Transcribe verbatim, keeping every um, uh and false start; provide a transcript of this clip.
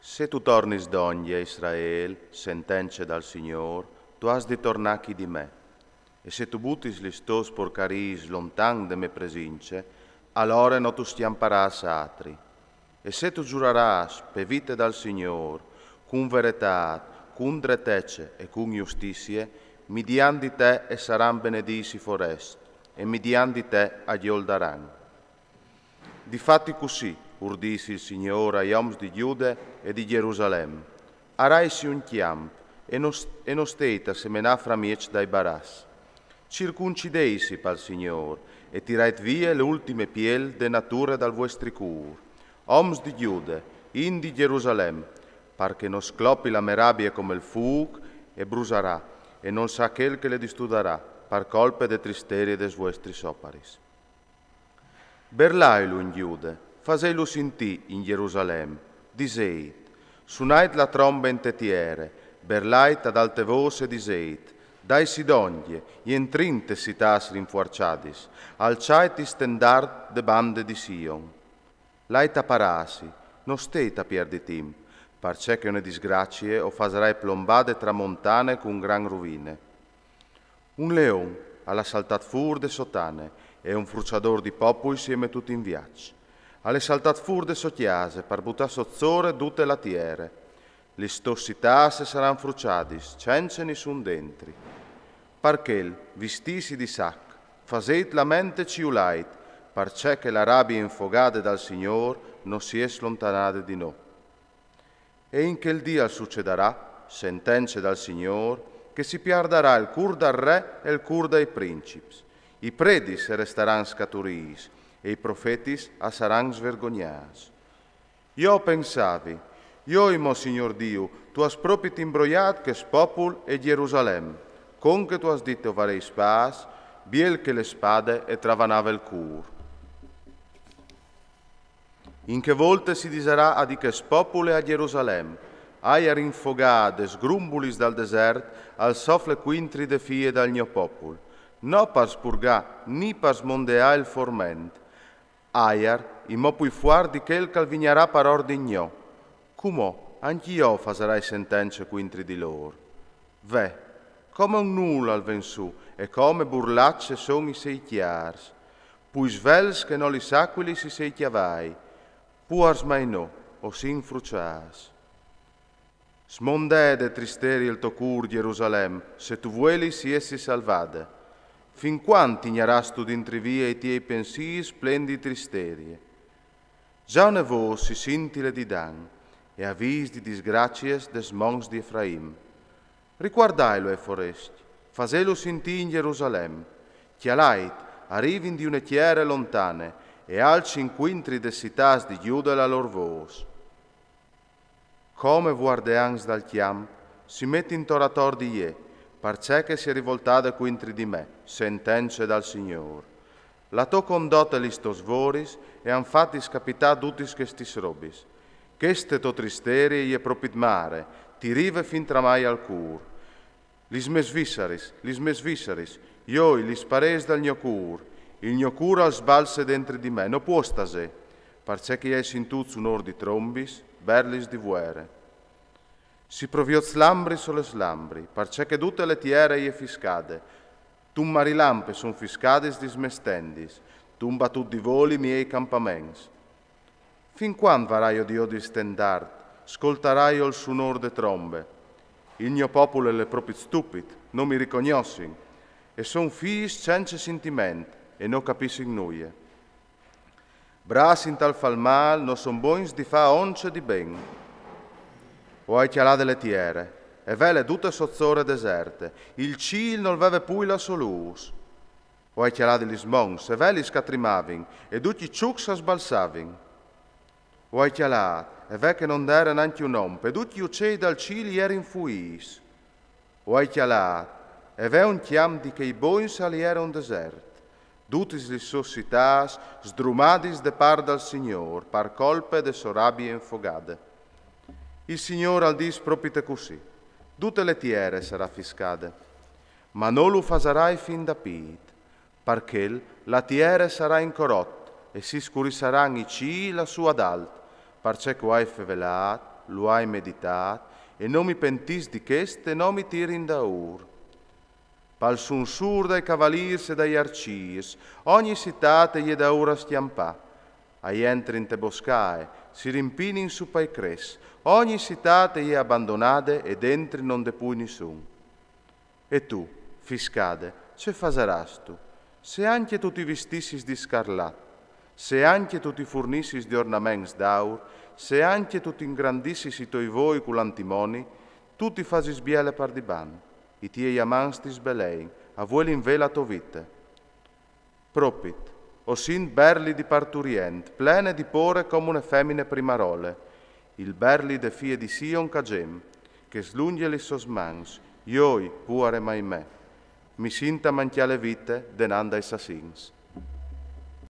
Se tu tornis dongje, Israel, sentence dal Signôr, tu âs di tornâ chi di me. E se tu butis lis tôs porcariis lontan de mê presince, alore no tu scjamparâs atri. E se tu zurarâs pe vite dal Signôr, cun veretât, cun dretece e cun justizie, midiant di te e saran benedîts i forescj, e midiant di te a gjoldaran. Difati cussì ur dîs il Signôr ai oms di Gjude e di Gjerusalem: Araitsi un cjamp e no, e no steit a semenâ framieç dai baraçs. Circuncidêtsi pal Signôr e tirait vie la ultime piel de nature dal vuestri cûr. Oms di Gjude, in di Gjerusalem, par che no sclopi la mê rabie come il fûc e brusarà, e nol sa chel che le distudarà, par colpe de tristerie des vuestris oparis. Berlailu in Gjude, faseilu sintî in Gjerusalem, disêt: Sunait la trombe inte tiere, berlait ad alte vôs e disêt: Daitsi dongje, jentrin tes citâts rinfuarçadis, alçait il stendart de bande di Sion. Lait a parâsi, no steit a pierdi timp, parcè che une disgracie o fasarai plombâ de tramontane cun gran ruvine. Un leon al à saltât fûr de sô tane, e un fruçadôr di popui si è metût in viaç. Al è saltât fûr de sô cjase par butâ sotsore dute la tiere. Lis tôs citâts e saran fruçadis, cence nissun dentri. Par chel, vistîtsi di sac, fasêt lament e ciulait, parcè che la rabie infogade dal Signôr no si è slontanade di nô. E in chel dì al sucedarà, sentence dal Signôr, che si pierdarà il cûr dal re e il cûr dai princips. I predis e restaran scaturîts, e i profetis a saran svergognâts. Jo o pensavi: Joi mo, Signôr Diu, tu âs propit imbroiât chest popul e Gjerusalem, con che tu âs dit: O varês pâs, biel che le spade e travanave il cûr. In chê volte si disarà a di chest popul e a Gjerusalem: Aiar infogât des grumbulis dal desert al sofle cuintri de fie dal gno popul, no par spurgâ ni par smondeâ il forment. Aiar, inmò plui fuart di chel che al vignarà par ordin gno. Cumò ancje jo o fasarai sentence cuintri di lôr. Ve, come un nûl al ven sù, e come burlaçs a son i siei cjârs. Plui svelts che no lis acuilis i siei cjavai, puars mai nô, o sin fruçâts. Smondè de tristerie il to cûr, Gjerusalem, se tu vuelis jessi salvade. Fin cuant tignarâstu dentri vie i tiei pensîrs plens di tristerie? Za une vôs si sintile di Dan, e avîs di disgraciis des monts di Efraim. Ricuardailu ai forescj, fasêlu sintî in Gjerusalem. Cjalait, a rivin di une tiere lontane, e alcin cuintri des citâts di Gjude la lôr vôs. Come vuardeants dal cjamp, si metin tor ator di jê, parcè che si è rivoltade cuintri di me, sentence dal Signôr. La tô condote e lis tôs voris e àn fat discapitâ dutis chestis robis. Cheste tô tristerie e je propit mare, ti rive fin tramai al cûr. Lis mês vissaris, lis mês vissaris, joi, lis parêts dal gno cûr. Il gno cûr al sbalze dentri di me, no pues tasê, parcè che i ai sintût sunôr di trombis, berlis di vuere. Si proviôt slambri sole slambri, parcè che dute le tiere e je fiscade. Tun marilamp e son fiscadis lis mês tendis, tun batut di voli i miei campaments. Fin cuant varai odiôt il stendart, scoltarai ol sunôr de trombe? Il gno popul al è propit stupit, no mi ricognossin, e son fîs cence sintiment, e no capissin nuie. Brâfs intal fâ il mâl, no son bogns di fâ once di ben. O ai cjalade le tiere, e vele dute sotsore deserte, il cîl nol veve plui la sô lûs. O ai cjalade lis monts, e velis che a trimavin, e ducj i çucs a sbalsavin. O ai cjalât, e ve che no 'nd ere nancje un om, e ducj i ucei dal cîl i jerin fuîts. O ai cjalât, e ve un cjamp di chei bogns al jere un desert. Dutis lis sôs citâts sdrumadis de part dal Signôr, par colpe de sô rabie infogade. Il Signôr al dîs propit cussì: dute le tiere e sarà fiscade. Ma no lu fasarai fin da pît. Par chel la tiere e sarà in corot, e si scurisaran i cîl a sù adalt, parcè che o ai fevelât Lu ai meditât, e no mi pentìs di chest e no mi tiri indaûr. Pal sunsûr dai cavalîrs e dai arcîrs, ogni citât e je daûr a scjampâ. A jentrin te boscae, si rimpinin su pai crès, ogni citât e je abandonade e dentri no 'nd è plui nissun. E tu, fiscade, ce fasarâstu? Se ancje tu ti vistissis di scarlat, se ancje tu ti furnissis di ornaments d'aur, se ancje tu ti ingrandissis i toi voi cul antimoni, tu ti fasis biele par dibant, i tiei amants ti sbelein, a vuelin vê la tô vite. Propit, o sint berli di parturient, plene di pôre come une femine primarole, il berli de fie di Sion ch'a gem, che slungje lis sôs mans, joi, puare mai me, mi sint a mancjâ le vite denant dai sassins.